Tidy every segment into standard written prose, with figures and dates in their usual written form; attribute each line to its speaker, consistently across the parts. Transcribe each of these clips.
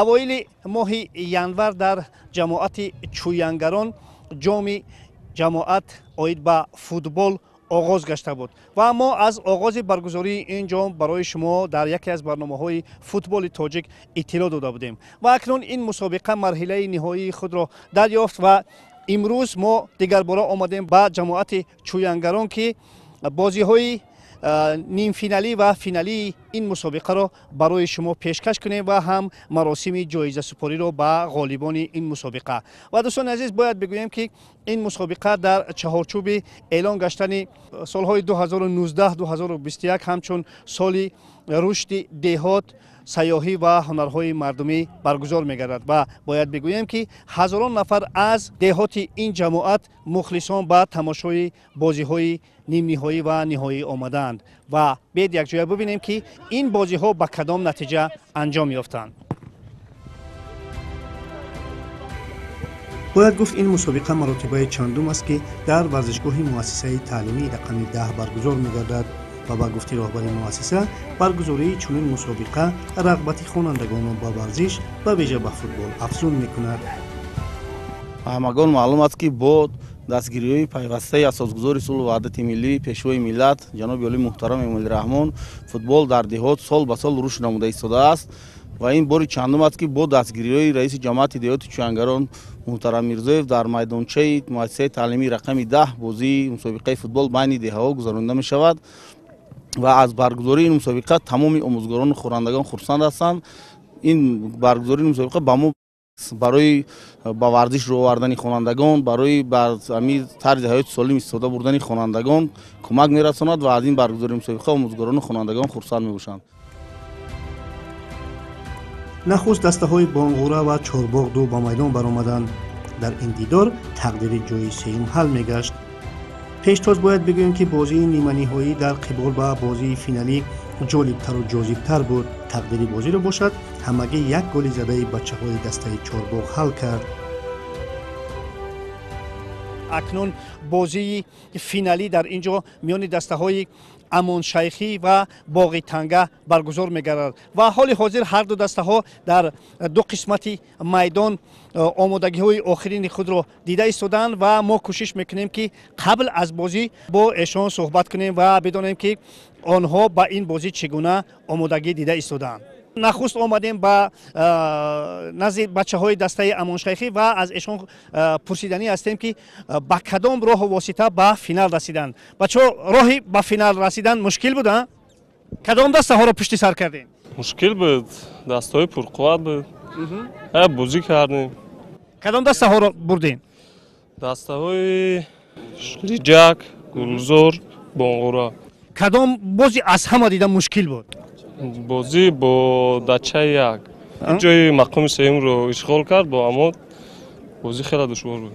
Speaker 1: Авоили моҳи январ дар ҷамоати Чӯянгарон ҷоми ҷамоат оид ба футбол оғоз гашта буд ва мо аз оғози баргузории ин ҷом барои шумо дар яке аз барномаҳои футболи тоҷик иттилоъ дода будем ва акнун ин мусобиқа марҳилаи ниҳоии худро дарёфт ва имрӯз мо дигарбора омадем ба ҷамоати Чӯянгарон, ки бозиҳои нимфиналӣ ва финалии ин мусобиқаро барои шумо пешкаш кунем ва ҳам маросими ҷоизасупориро ба ғолибони ин мусобиқа. Ва дӯстони азиз, бояд бигӯем, ки ин мусобиқа дар чаҳорчӯби эълон гаштани солҳои 2019-2021 ҳамчун соли рушди деҳот, сайёҳӣ ва ҳунарҳои мардумӣ баргузор мегардад ва бояд бигӯем, ки ҳазорон нафар аз деҳоти ин ҷамоат мухлисон ба тамошои бозиҳои нимниҳоӣ ва ниҳоӣ омадаанд ва биед якҷоя бибинем, ки ин бозиҳо ба кадом натиҷа анҷом ёфтанд.
Speaker 2: Бояд гуфт, ин мусобиқа маротибаи чандум аст, ки дар варзишгоҳи муассисаи таълимии рақами 10 баргузор мегардад ва ба гуфти роҳбари муассиса, баргузории чунин мусобиқа рағбати хонандагонро ба варзиш, ба вижа ба футбол афзун мекунад.
Speaker 3: Ҳамагон маълум аст, ки бо дастгириҳои пайвастаи асосгузори сулҳу ваҳдати миллӣ, пешвои миллат, ҷаноби олии муҳтарам Эмомалӣ Раҳмон, футбол дар деҳот сол ба сол рушд намуда истодааст ва ин бори чандум аст, ки бо дастгириҳои раиси ҷамоати деҳоти Чӯянгарон муҳтарам Мирзоев дар майдончаи муассисаи таълимии рақами 10 бозии мусобиқаи футбол байни деҳаҳо гузаронида мешавад ва аз баргузории ин мусобиқа тамоми омӯзгорону хонандагон хурсанд ҳастанд. Ин баргузории мусобиқа ба мо барои ба варзиш рӯ овардани хонандагон, барои ба ҳамин тарзи ҳаёти солим истифода бурдани хонандагон кӯмак мерасонад ва аз ин баргузории мусобиқа омӯзгорону хонандагон хурсанд мебошанд.
Speaker 2: Нахуст дастаҳои Бонғура ва Чорбоғ ду ба майдон баромаданд. Дар ин дидор тақдири ҷои сеюм ҳал мегашт. Пештоз бояд бигӯем, ки бозии ниманиҳоӣ дар қибол ба бозии финалӣ ҷолибтару ҷозибтар буд. Тақдири бозиро бошад, ҳамагӣ як голи задаи бачаҳои дастаи Чорбоғ ҳал кард.
Speaker 1: Акнун бозии финалӣ дар ин ҷо миёни дастаҳои Амоншайхӣ ва Боғи Танга баргузор мегардад ва ҳоли ҳозир ҳар ду дастаҳо дар ду қисмати майдон омодагиҳои охирини худро дида истодаанд ва мо кӯшиш мекунем, ки қабл аз бозӣ бо эшон суҳбат кунем ва бидонем, ки онҳо ба ин бозӣ чӣ гуна омодагӣ дида истодаанд. Нахуст омадем ба назди бачаҳои дастаи Амоншайхӣ ва аз эшон пурсиданӣ ҳастем, ки ба кадом роҳу восита ба финал расиданд. Бачаҳо, роҳи ба финал расидан мушкил буд? Кадом дастаҳоро пушти сар кардем?
Speaker 4: Мушкил буд, дастаҳои пурқувват буд, бозӣ кардем.
Speaker 1: Кадом дастаҳоро бурдем?
Speaker 4: Дастаҳои Лиҷак, Гулзор, Бонғура.
Speaker 1: Кадом бозӣ аз ҳама дида мушкил буд?
Speaker 4: Бозӣ бо дачаи як ҷои мақоми сеюмро ишғол кард, бо аммо бозӣ хеле душвор буд.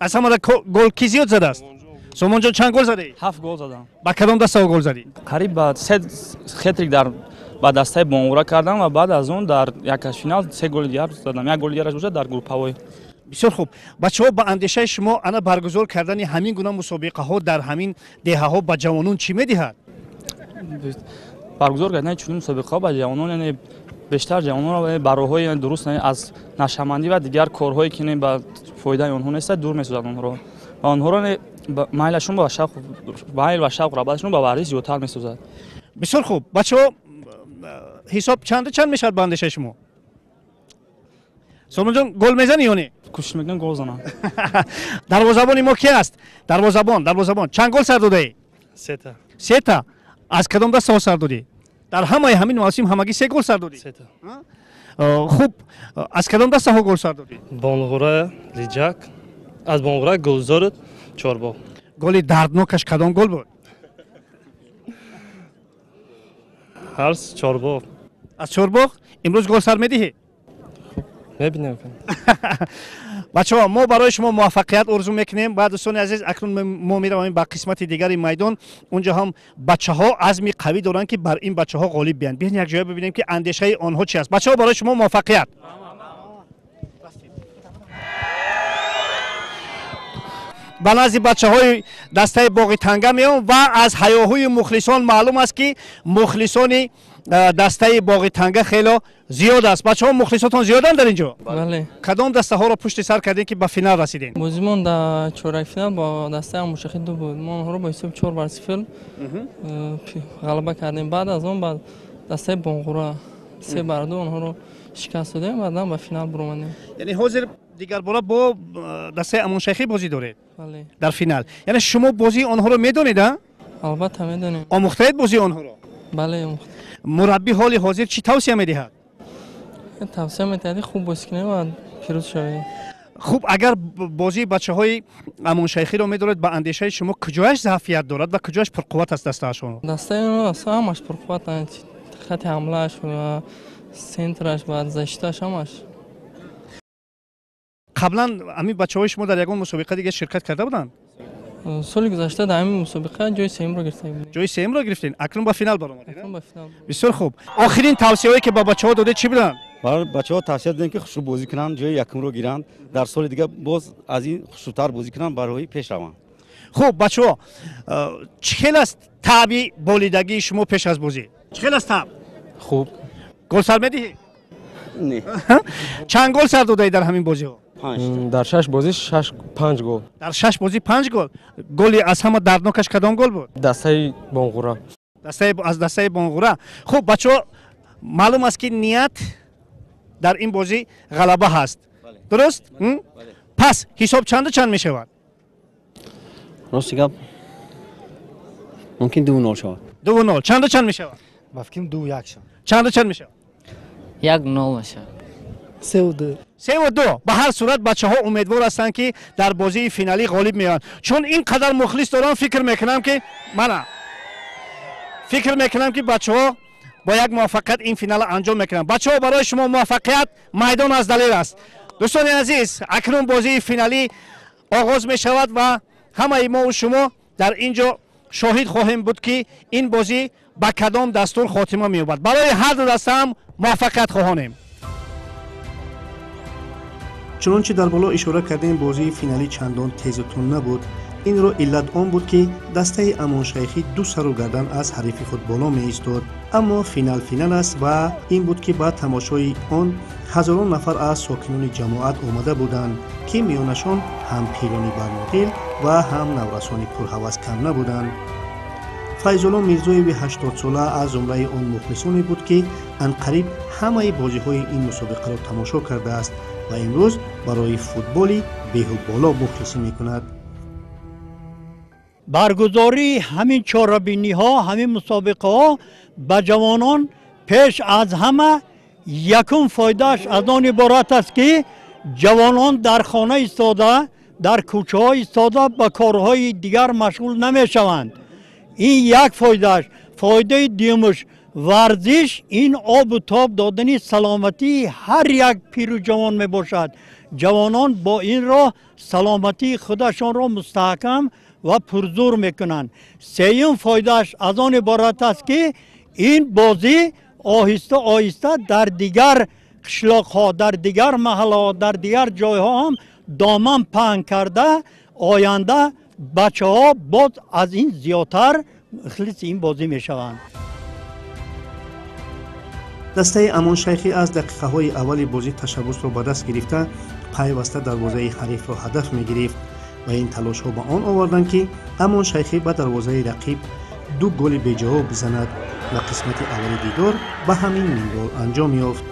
Speaker 1: Аз ҳамада гол ки зиёд задааст? Сомонҷон, чанд гол задаӣ?
Speaker 5: 7 гол задам.
Speaker 1: Ба кадом дастаҳо гол задӣ?
Speaker 5: Қариб ба се хетрик дар ба дастаи Бонғура кардам ва баъд аз он дар якашфинал 3 голи дигар задам, як голи дигараш бошад дар группавой.
Speaker 1: Бисёр хуб. Бачаҳо, ба андешаи шумо, ана баргузор кардани ҳамин гуна мусобиқаҳо дар ҳамин деҳаҳо ба ҷавонон чӣ медиҳад?
Speaker 5: Баргузор кардани чунин мусобиқаҳо ба ҷавонон, яъне бештар ҷавононро ба роҳҳои дуруст аз нашъамандӣ ва дигар корҳое, ки ба фоидаи онҳо нест, дур месозад онҳоро ва онҳоро майлашон ба шавқ, майл ва шавқ рағбаташон ба варзиш зиёдтар месозад.
Speaker 1: Бисёр хуб. Бачаҳо, ҳисоб чанду чанд мешавад ба андешаи шумо? Сомонҷон, гол мезанӣ ё не?
Speaker 5: Кӯшиш мекунам гол занам.
Speaker 1: Дарвозабони мо ки аст? Дарвозабон, дарвозабон, чанд гол сар додаӣ?
Speaker 4: Сета.
Speaker 1: Сета. Аз кадом дастаҳо сар додӣ? Дар ҳамаи ҳамин мавсим ҳамагӣ 3 гол сар додӣ?
Speaker 4: Сета.
Speaker 1: Хуб, аз кадом дастаҳо гол сар додӣ?
Speaker 4: Бонғура, Лиҷак, аз Бонғура, Гулзор, Чорбоғ.
Speaker 1: Голи дарднокаш кадом гол буд?
Speaker 4: Ҳарс Чорбоғ.
Speaker 1: Аз Чорбоғ? Имрӯз гол сар медиҳӣ?
Speaker 4: Мебинем.
Speaker 1: Бачаҳо, мо барои шумо муваффақият орзу мекунем ва дӯстони азиз, акнун мо меравем ба қисмати дигари майдон. Унҷо ҳам бачаҳо азми қавӣ доранд, ки бар ин бачаҳо ғолиб биёянд. Биёед якҷоя бибинем, ки андешаи онҳо чи аст. Бачаҳо, барои шумо муваффақият. Ба назди бачаҳои дастаи Боғи Танга меом ва аз ҳаёҳӯи мухлисон маълум аст, ки мухлисони дастаи Боғи Танга хело зиёд аст. Бачаҳо, мухлисотон зиёданд дар ин ҷо?
Speaker 6: Бале.
Speaker 1: Кадом дастаҳоро пушти сар кардем, ки ба финал расидем?
Speaker 6: Бозимон дар чоракфинал бо дастаи Амушахи ду буд. Мо онҳоро бо ҳисоби 4-0 ғалаба кардем. Баъд аз он ба дастаи Бонғура 3-2 онҳоро шикаст додем, баъдан ба финал баромадем.
Speaker 1: Яъне ҳозир дигарбора бо дастаи Амоншайхӣ бозӣ доред?
Speaker 6: Бале.
Speaker 1: Дар финал. Яъне шумо бозии онҳоро медонед, а?
Speaker 6: Албатта медонем.
Speaker 1: Омӯхтаед бозии онҳоро?
Speaker 6: Бале, омӯхтем.
Speaker 1: Мураббӣ ҳоли ҳозир чӣ тавсия медиҳад?
Speaker 6: Тавсия медиҳад, хуб бозӣ кунем ва пирӯз шавем.
Speaker 1: Хуб, агар бозии бачаҳои Амоншайхиро медоред, ба андешаи шумо куҷояш заъфият дорад ва куҷояш пурқувват аст дастаашон?
Speaker 6: Дастаи онҳо ҳамаш пурқувват, хати ҳамлааш ва центраш ва защиташ ҳамаш.
Speaker 1: Қаблан ҳамин бачаҳои шумо дар ягон мусобиқа дига ширкат карда буданд?
Speaker 6: Соли гузашта дар ҳамин мусобиқа ҷои сеюмро гирифта будем.
Speaker 1: Ҷои сеюмро гирифтем. Акнун ба финал баромадед?
Speaker 6: Акнун ба финал.
Speaker 1: Бисёр хуб. Охирин тавсияҳое, ки ба бачаҳо додед, чӣ буданд?
Speaker 3: Барои бачаҳо тавсия додем, ки хушрӯ бозӣ кунанд, ҷои якумро гиранд, дар соли дига боз аз ин хушрӯтар бозӣ кунанд, барои пеш раванд.
Speaker 1: Хуб, бачаҳо, чӣ хел аст таъби болидагии шумо пеш аз бозӣ? Чӣ хел аст таъб?
Speaker 4: Хуб.
Speaker 1: Гол сар медиҳӣ?
Speaker 3: Не.
Speaker 1: Чанд гол сар додаӣ дар ҳамин бозиҳо?
Speaker 4: Дар 6 бозӣ 5 гол.
Speaker 1: Дар 6 бозӣ 5 гол. Голи аз ҳама дарднокаш кадом гол буд?
Speaker 4: Дастаи Бонғура.
Speaker 1: Аз дастаи Бонғура. Хуб, бачаҳо, маълум аст, ки ният дар ин бозӣ ғалаба ҳаст. Дуруст? Пас ҳисоб чанду чанд мешавад?
Speaker 7: Рости гап, мумкин 2-0 шавад.
Speaker 1: 2-0. Чанду чанд мешавад?
Speaker 8: Ба фикрам 2-1 шавад.
Speaker 1: Чанду чанд мешавад?
Speaker 9: 1-0 мешавад.
Speaker 8: 3-2.
Speaker 1: 3-2. Ба ҳар сурат бачаҳо умедвор ҳастанд, ки дар бозии финалӣ ғолиб меоянд. Чун ин қадар мухлис дорам, фикр мекунам, ки мана фикр мекунам, ки бачаҳо бо як муваффақият ин финалро анҷом мекунанд. Бачаҳо, барои шумо муваффақият, майдон аз Далер аст. Дӯстони азиз, акнун бозии финалӣ оғоз мешавад ва ҳамаи мову шумо дар ин ҷо шоҳид хоҳем буд, ки ин бозӣ ба кадом дастур хотима меёбад. Барои ҳар ду даста ҳам муваффақият хоҳонем.
Speaker 2: Чунончи дар боло ишора кардем, бозии финалӣ чандон тезу тунд набуд. Инро иллат он буд, ки дастаи Амоншайхӣ ду сару гардан аз ҳарифи худ боло меистод. Аммо финал финал аст ва ин буд, ки ба тамошои он ҳазорон нафар аз сокинони ҷамоат омада буданд, ки миёнашон ҳам пирони барнодил ва ҳам наврасони пурҳавас кам набуданд. Файзулло Мирзоеви 80сола аз зумраи он мухлисоне буд, ки анқариб ҳамаи бозиҳои ин мусобиқаро тамошо кардааст ва имрӯз барои футболи беҳу боло мухлисӣ мекунад.
Speaker 10: Баргузории ҳамин чорабиниҳо, ҳамин мусобиқаҳо ба ҷавонон пеш аз ҳама якум фоидааш аз он иборат аст, ки ҷавонон дар хона истода, дар кӯчаҳо истода ба корҳои дигар машғул намешаванд. Ин як фоидааш. Фоидаи дуюмаш, варзиш ин обу тоб додани саломатии ҳар як пиру ҷавон мебошад. Ҷавонон бо ин роҳ саломатии худашонро мустаҳкам ва пурзур мекунанд. Сеюм фоидааш аз он иборат аст, ки ин бозӣ оҳиста оҳиста дар дигар қишлоқҳо, дар дигар маҳаллаҳо, дар дигар ҷойҳо ҳам доман паҳн карда, оянда бачаҳо боз аз ин зиёдтар мухлиси ин бозӣ мешаванд.
Speaker 2: Дастаи Амоншайхӣ аз дақиқаҳои аввали бозӣ ташаббусро ба даст гирифта, пайваста дарвозаи ҳарифро ҳадаф мегирифт ва ин талошҳо ба он оварданд, ки Амоншайхӣ ба дарвозаи рақиб ду голи беҷавоб бизанад ва қисмати аввали дидор ба ҳамин минвол анҷом ёфт.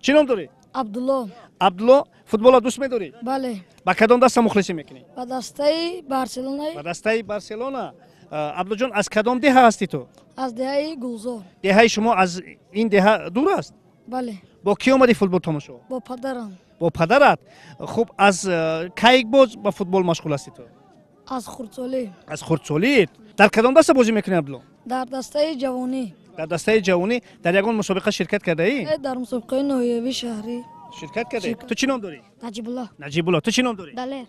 Speaker 1: Чӣ ном дорӣ?
Speaker 11: Абдулло.
Speaker 1: Абдулло, футболро дӯст медорӣ?
Speaker 11: Бале.
Speaker 1: Ба кадом даста мухлисӣ мекунӣ?
Speaker 11: Ба дастаи Барселона.
Speaker 1: Ба дастаи Барселона. Абдуллоҷон, аз кадом деҳа ҳастӣ ту?
Speaker 11: Аз деҳаи Гулзор.
Speaker 1: Деҳаи шумо аз ин деҳа дур аст?
Speaker 11: Бале.
Speaker 1: Бо кӣ омадӣ футбол тамошо?
Speaker 11: Бо падарам.
Speaker 1: Бо падарат? Хуб, аз кай боз ба футбол машғул ҳастӣ ту?
Speaker 11: Аз хурдсолӣ.
Speaker 1: Аз хурдсолӣ. Дар кадом даста бозӣ мекунӣ, Абдулло?
Speaker 11: Дар дастаи ҷавонӣ.
Speaker 1: Дар дастаи ҷавонӣ. Дар ягон мусобиқа ширкат кардаӣ?
Speaker 11: Дар мусобиқаи ноҳиявии шаҳрӣ
Speaker 1: ширкат кардаӣ. Ту чӣ ном дорӣ?
Speaker 11: Наҷибулло.
Speaker 1: Наҷибулло. Ту чӣ ном дорӣ?
Speaker 11: Далер.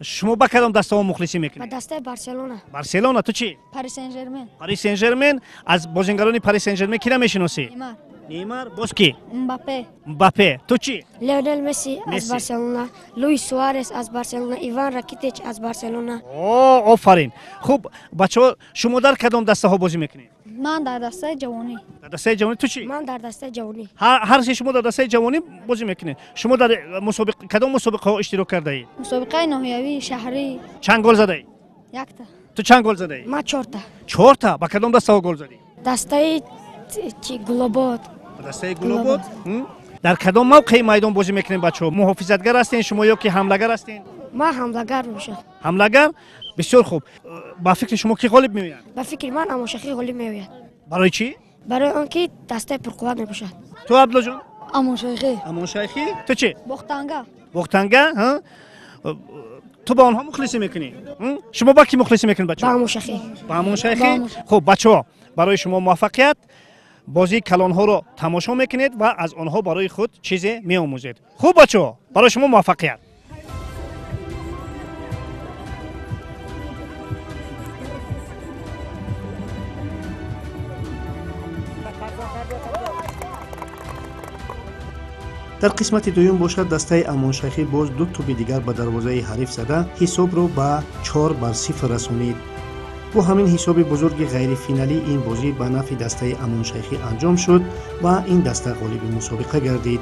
Speaker 1: Шумо ба кадом дастаҳо мухлисӣ мекунед?
Speaker 11: Ба дастаи Барселона.
Speaker 1: Барселона. Ту чӣ?
Speaker 11: Пари Сен-Жермен.
Speaker 1: Пари Сен-Жермен. Аз бозингарони Пари Сен-Жермен киро мешиносӣ?
Speaker 11: Неймар.
Speaker 1: Неймар, боз ки?
Speaker 11: Мбаппе.
Speaker 1: Мбаппе. Ту чӣ?
Speaker 11: Лионел Месси аз Барселона, Луис Суарес аз Барселона, Иван Ракитич аз Барселона.
Speaker 1: О, офарин. Хуб, бачаҳо, шумо дар кадом дастаҳо бозӣ мекунед?
Speaker 11: Ман дар дастаи ҷавонӣ.
Speaker 1: Дар дастаи ҷавонӣ. Ту чӣ?
Speaker 11: Ман дар дастаи ҷавонӣ.
Speaker 1: Ҳар се шумо дар дастаи ҷавонӣ бозӣ мекунед. Шумо дар кадом мусобиқаҳо иштирок кардаед?
Speaker 11: Мусобиқаи ноҳиявӣ, шаҳрӣ.
Speaker 1: Чанд гол задаӣ?
Speaker 11: Якта.
Speaker 1: Ту чанд гол задаӣ?
Speaker 11: Ман чорта.
Speaker 1: Чорта? Ба кадом дастаҳо гол задӣ?
Speaker 11: Дастаи Гулобод.
Speaker 1: Дастаи Гулобод? Дар кадом мавқеи майдон бозӣ мекунед, бачаҳо? Муҳофизатгар ҳастен шумо ё ки ҳамлагар ҳастен?
Speaker 11: Ман ҳамлагар мешавам.
Speaker 1: Ҳамлагар? Бисёр хуб. Ба фикри шумо ки ғолиб меояд?
Speaker 11: Ба фикри ман Амоншайхӣ ғолиб меояд.
Speaker 1: Барои чӣ?
Speaker 11: Барои он ки дастаи пурқувват мебошад.
Speaker 1: Ту, Абдуллоҷон?
Speaker 11: Амоншайхӣ.
Speaker 1: Амоншайхӣ. Ту чӣ?
Speaker 11: Боғтанга.
Speaker 1: Боғтанга? Ту ба онҳо мухлисӣ мекунӣ? Шумо ба кӣ мухлисӣ мекунед, бачаҳо?
Speaker 11: Ба Амоншайхӣ.
Speaker 1: Ба Амоншайхӣ? Хуб, бачаҳо, барои шумо муваффақият. Бозии калонҳоро тамошо мекунед ва аз онҳо барои худ чизе меомӯзед. Хуб, бачаҳо, барои шумо муваффақият.
Speaker 2: Дар қисмати дуюм бошад, дастаи Амоншайхӣ боз ду тӯби дигар ба дарвозаи ҳариф зада ҳисобро ба 4-0 расонид. Бо ҳамин ҳисоби бузурги ғайрифиналӣ ин бозӣ ба нафъи дастаи Амоншайхӣ анҷом шуд ва ин даста ғолиби мусобиқа гардид.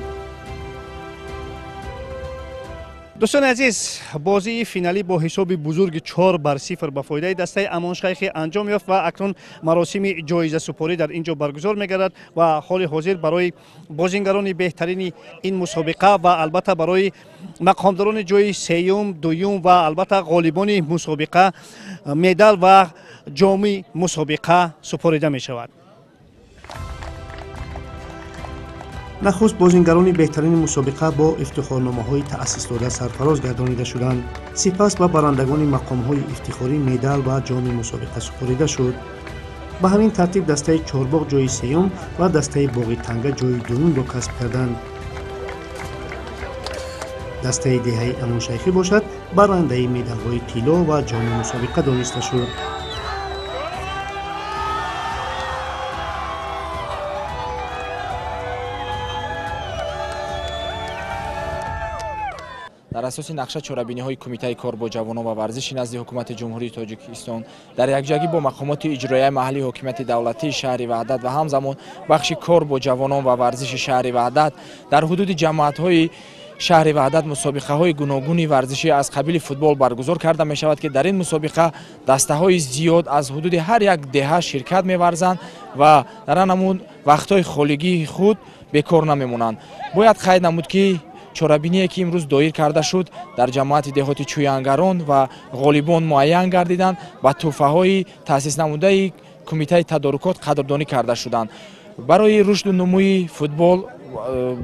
Speaker 1: Дӯстони азиз, бозии финалӣ бо ҳисоби бузурги 4-0 ба фоидаи дастаи Амоншайхӣ анҷом ёфт ва акнун маросими ҷоизасупорӣ дар ин ҷо баргузор мегардад ва ҳоли ҳозир барои бозингарони беҳтарини ин мусобиқа ва албатта барои мақомдорони ҷои сеюм, дуюм ва албатта ғолибони мусобиқа медал ва ҷоми мусобиқа супорида мешавад.
Speaker 2: Нахуст бозингарони беҳтарини мусобиқа бо ифтихорномаҳои таъсисдода сарфароз гардонида шуданд. Сипас ба барандагони мақомҳои ифтихорӣ медал ва ҷоми мусобиқа супорида шуд. Ба ҳамин тартиб дастаи Чорбоғ ҷои сеюм ва дастаи Боғи Танга ҷои дуюмро касб карданд. Дастаи деҳаи Амоншайхӣ бошад, барандаи медалҳои тилло ва ҷоми мусобиқа дониста шуд.
Speaker 12: Дар асоси нақша чорабиниҳои Кумитаи кор бо ҷавонон ва варзиши назди Ҳукумати Ҷумҳурии Тоҷикистон дар якҷоягӣ бо мақомоти иҷроияи маҳаллии ҳокимияти давлатии шаҳри Ваҳдат ва ҳамзамон бахши кор бо ҷавонон ва варзиши шаҳри Ваҳдат дар ҳудуди ҷамоатҳои шаҳри Ваҳдат мусобиқаҳои гуногуни варзишӣ аз қабили футбол баргузор карда мешавад, ки дар ин мусобиқа дастаҳои зиёд аз ҳудуди ҳар як деҳа ширкат меварзанд ва дар ҳамон вақтҳои холигии худ бекор намемонанд. Бояд қайд намуд, ки чорабиние ки имрӯз доир карда шуд дар ҷамоати деҳоти Чӯянгарон ва ғолибон муайян гардиданд, ба тӯҳфаҳои таъсис намудаи Кумитаи тадорукот қадрдонӣ карда шуданд. Барои рушду нумӯи футбол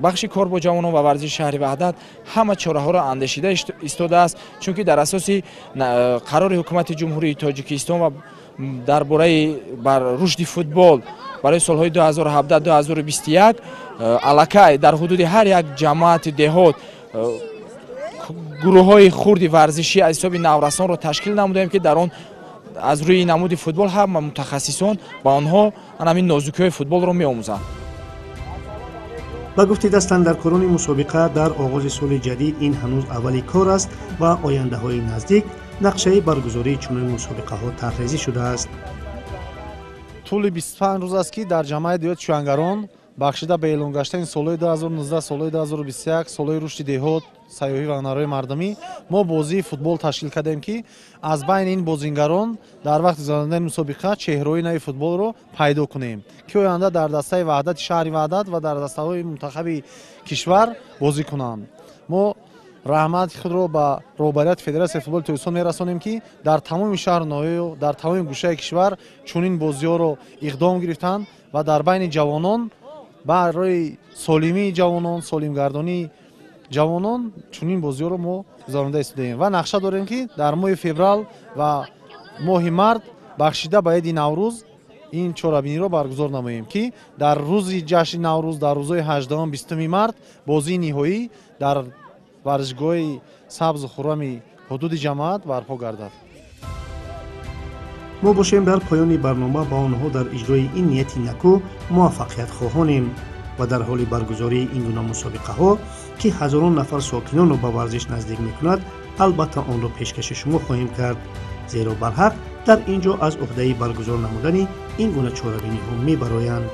Speaker 12: бахши кор бо ҷавонон ва варзиши шаҳри Ваҳдат ҳама чораҳоро андешида истодааст, чунки дар асоси қарори Ҳукумати Ҷумҳурии Тоҷикистон ва дар бораи рушди футбол барои солҳои 2017-2021 аллакай дар ҳудуди ҳар як ҷамоати деҳот гурӯҳҳои хурди варзишӣ аз ҳисоби наврасонро ташкил намудаем, ки дар он аз рӯи намуди футбол ҳама мутахассисон ба онҳо ҳамин нозукиҳои футболро меомӯзанд.
Speaker 2: Ба гуфти дастандаркорони мусобиқа, дар оғози соли ҷадид ин ҳанӯз аввали кор аст ва ояндаҳои наздик нақшаи баргузории чунин мусобиқаҳо тарҳрезӣ шудааст.
Speaker 8: Тӯли 25 рӯз аст, ки дар ҷамъияти деҳоти Чӯянгарон бахшида ба эълон гаштани солҳои 2019, солҳои 2021, солҳои рушди деҳот, сайёҳӣ ва ҳунарҳои мардумӣ мо бозии футбол ташкил кардем, ки аз байни ин бозингарон дар вақти гузаронидани мусобиқа чеҳраҳои нави футболро пайдо кунем, ки оянда дар дастаи Ваҳдати шаҳри Ваҳдат ва дар дастаҳои мунтахаби кишвар бозӣ кунанд. Мо раҳмати худро ба роҳбарияти Федератсияи футболи Тоҷикистон мерасонем, ки дар тамоми шаҳру ноҳияю дар тамоми гӯшаи кишвар чунин бозиҳоро иқдом гирифтанд ва дар байни ҷавонон барои солимии ҷавонон, солимгардонии ҷавонон чунин бозиҳоро мо гузаронида истодаем ва нақша дорем, ки дар моҳи феврал ва моҳи март бахшида ба иди Наврӯз ин чорабиниро баргузор намоем, ки дар рӯзи ҷашни Наврӯз, дар рӯзҳои 18-20 март бозии ниҳоӣ дар варзишгоҳи сабзу хуррами ҳудуди ҷамоат барпо гардад.
Speaker 2: Мо бошем, дар поёни барнома ба онҳо дар иҷрои ин нияти накӯ муваффақият хоҳонем. Ва дар ҳоли баргузории ин гуна мусобиқаҳо, ки ҳазорон нафар сокинонро ба варзиш наздик мекунад, албатта онро пешкаши шумо хоҳем кард, зеро барҳақ дар ин ҷо аз уҳдаи баргузор намудани ин гуна чорабиниҳо мебароянд.